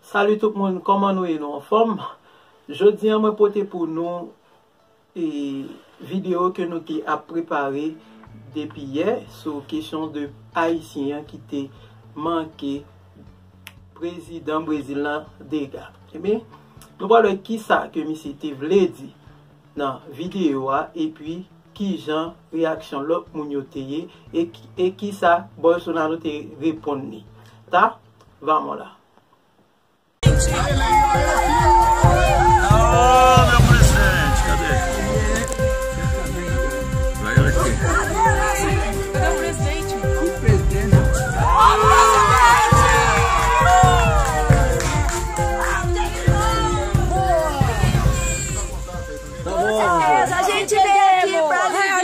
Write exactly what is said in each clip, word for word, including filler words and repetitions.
Salut tout moun, kòman nou ye? Nou anfòm? Jodi a mwen pote pou nou e videyo ke nou te ap prepare depi yè sou kesyon de Ayisyen an ki te manke prezidan Brezil la dega. Ebyen, nou pral wè kisa ke misye te vle di nan videyo a, epi kijan reyaksyon lòt moun yo te ye, e, e kisa Bolsonaro te reponn li. Ta, vamos lá. Ô, meu presidente, cadê? Vai aqui. Cadê o presidente? O presidente. Ô, presidente! Tá bom, gente. A gente veio aqui pra viver.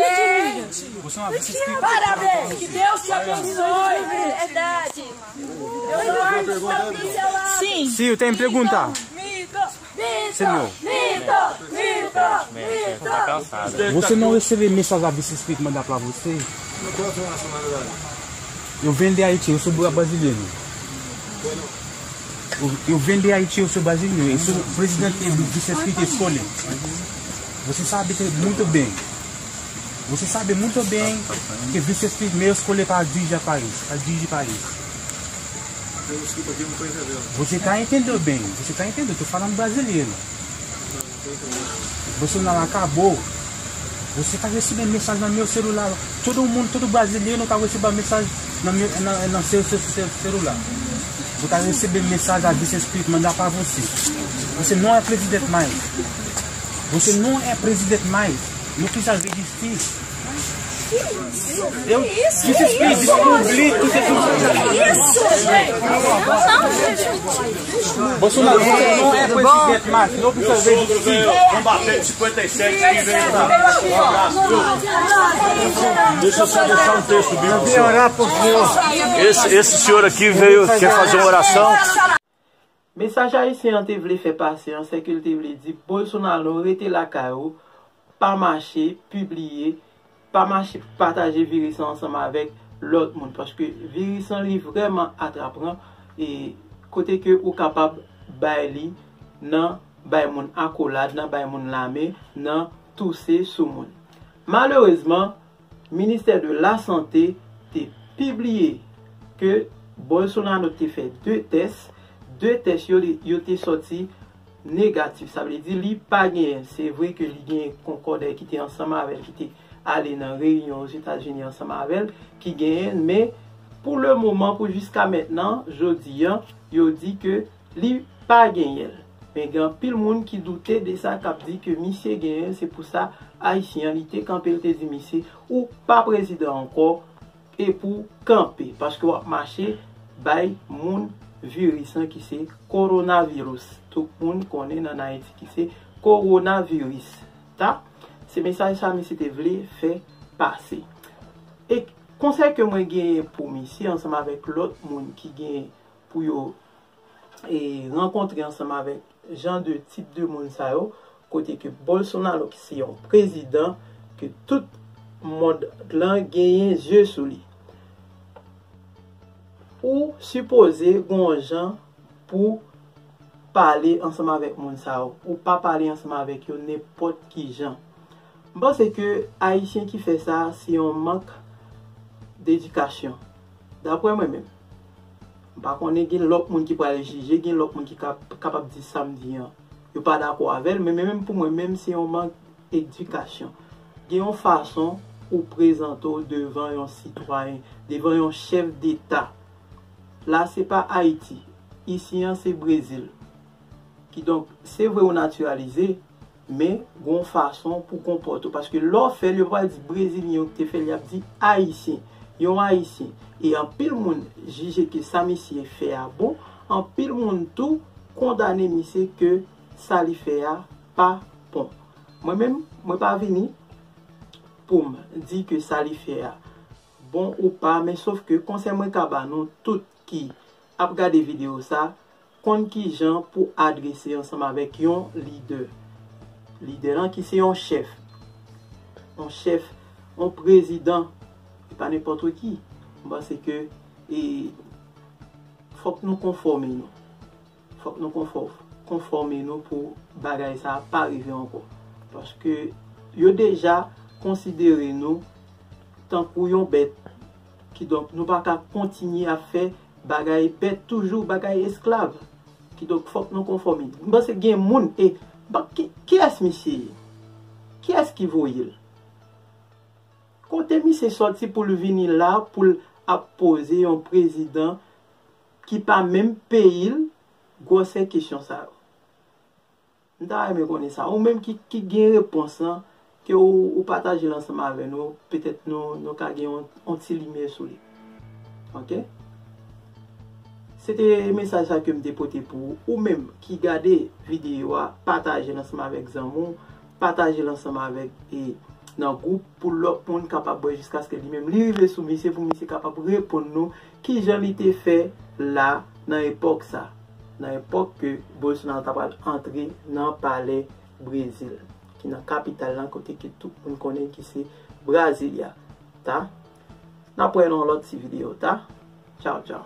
Parabéns, que Deus te abençoe. É verdade. Sim. Sim, eu tenho que perguntar. Senhor. Você não recebeu mensagem a vice-espírito mandar pra você? Eu vim de Haiti, eu sou brasileiro. Eu, eu vim de Haiti, eu sou brasileiro. Eu sou presidente do vice-espírito escolha. Você sabe muito bem. Você sabe muito bem que vice-espírito meu escolhe para dirigir o país, para dirigir o país. Desculpa, que eu não tô entendendo. Você tá entendendo bem, você tá entendendo, eu tô falando brasileiro. Bolsonaro acabou. Você tá recebendo mensagem no meu celular. Todo mundo, todo brasileiro tá recebendo mensagem no meu, na, no seu, seu, seu celular. Você tá recebendo mensagem a vice-espírito mandar pra você. Você não é presidente mais. Você não é presidente mais. Não precisa desistir. Eu desistir, descobri tudo isso. Bolsonaro, você não é presidente mais. Não precisa desistir. Combatente cinquenta e sete que veio pra... Deixa eu só deixar um texto bíblico. Esse, esse senhor aqui veio, quer fazer uma oração. Mesaj Ayisyen an te vle fè pase an, se ke l te vle di Bolsonaro rete lakay ou, pa mache pibliye, pa mache pataje viris lan ansanm avèk lòt moun, paske viris lan li vrèman atrapan, e kote ke ou kapab bay li nan bay moun akolad, nan bay moun lamen, nan touse sou moun. Malerezman, Ministè de Lasante te pibliye ke Bolsonaro te fè de tès, de tès yo, yo te sòti negatif. Sa vle di li pa genyen. Se vre ke li genyen konkòdè ki te ansanm avè l, ki te ale nan reyinyon Ozetazini ansanm avè l, ki genyen, men pou le moman, pou jiska mentnan, jodi a, yo di ke li pa genyen l. Men gen anpil moun ki doute de sa, k ap di ke misye genyen l, se pou sa Ayisyen an, li te kanpe, l te di misye, ou pa prezidan ankò, e pou kanpe, paske w ap mache bay moun viris lan ki se kowonaviris. Tout moun konnen nan Ayiti ki se kowonaviris. Ta, se mesaj sa misye te vle fè pase. E konsèy ke mwen genyen pou misye ansanm avèk lòt moun ki genyen pou yo e rankontre ansanm avèk jan de tip de moun sa yo, kote ke Bolsonaro ki se yon prezidan ke tout mond lan genyen zye sou li. Ou sipoze gon jan pou pale ansanm avèk moun sa yo. Ou pa pale ansanm avèk yo nenpòt ki jan. M panse ke Ayisyen ki fè sa, se yon mank dedikasyon. Daprè mwen menm. M pa konnen, gen lòt moun ki pral jije, gen lòt moun ki kap-, kapab di sa m di an, yo pa dakò avè l, men, men menm pou mwen menm, se yon mank edikasyon. Gen yon fason ou prezante w devan yon sitwayen, devan yon chèf deta. La, se pa Ayiti. Isi an, se Brezil. Kidonk, se vre ou natiralize, men gon fason pou konpòte w. Paske lè w fè l, yo pa di Brezilyen yo ki te fè l, y ap di Ayisyen. Yon Ayisyen. E anpil moun jije ke sa misye fè a bon, anpil moun tou kondane misye ke sa li fè a pa bon. Mwen menm, mwen pa vini pou m di ke sa li fè a bon ou pa, men sof ke konsèy mwen ka ba nou tout ki ap gade videyo sa, konn kijan pou adrese ansanm avèk yon lidè. Lidè lan ki se yon chèf. Yon chèf, yon prezidan. E pa nenpòt ki. M panse ke, e, fòk nou konfòme nou. Fòk nou konfò- konfòme nou pou bagay sa a pa rive ankò. Paske yo deja konsidere nou tankou yon bèt. Kidonk, nou pa ka kontinye ap fè bagay bèt toujou, bagay esklav. Kidonk, fòk nou konfòme. M panse gen moun, e, ba- ki, kiyès misye ye? Kiyès ki voye l? Kote misye sòti pou l vini la, pou l ap poze yon prezidan ki pa menm peyi l gwosè kesyon sa yo? M ta renmen konnen sa. Ou menm ki, ki gen repons lan, ke ou, ou pataje l ansanm avè nou, petèt nou, nou ka gen yon, yon ti limyè sou li. Ok? Se te mesaj sa ke m te pote pou ou. Ou menm ki gade videyo a, pataje l ansanm avèk zanmi w, pataje l ansanm avèk, e, nan gwoup pou lòt moun kapab wè jiskaske li menm li rive sou misye pou misye kapab reponn nou kijan li te fè la nan epòk sa. Nan epòk ke Bolsonaro ta pral antre nan palè Brezil, ki nan kapital lan kote ke tout moun konnen ki se Brasilia. Ta? N ap wè nan yon lòt ti videyo, ta? Tchaw, tchaw.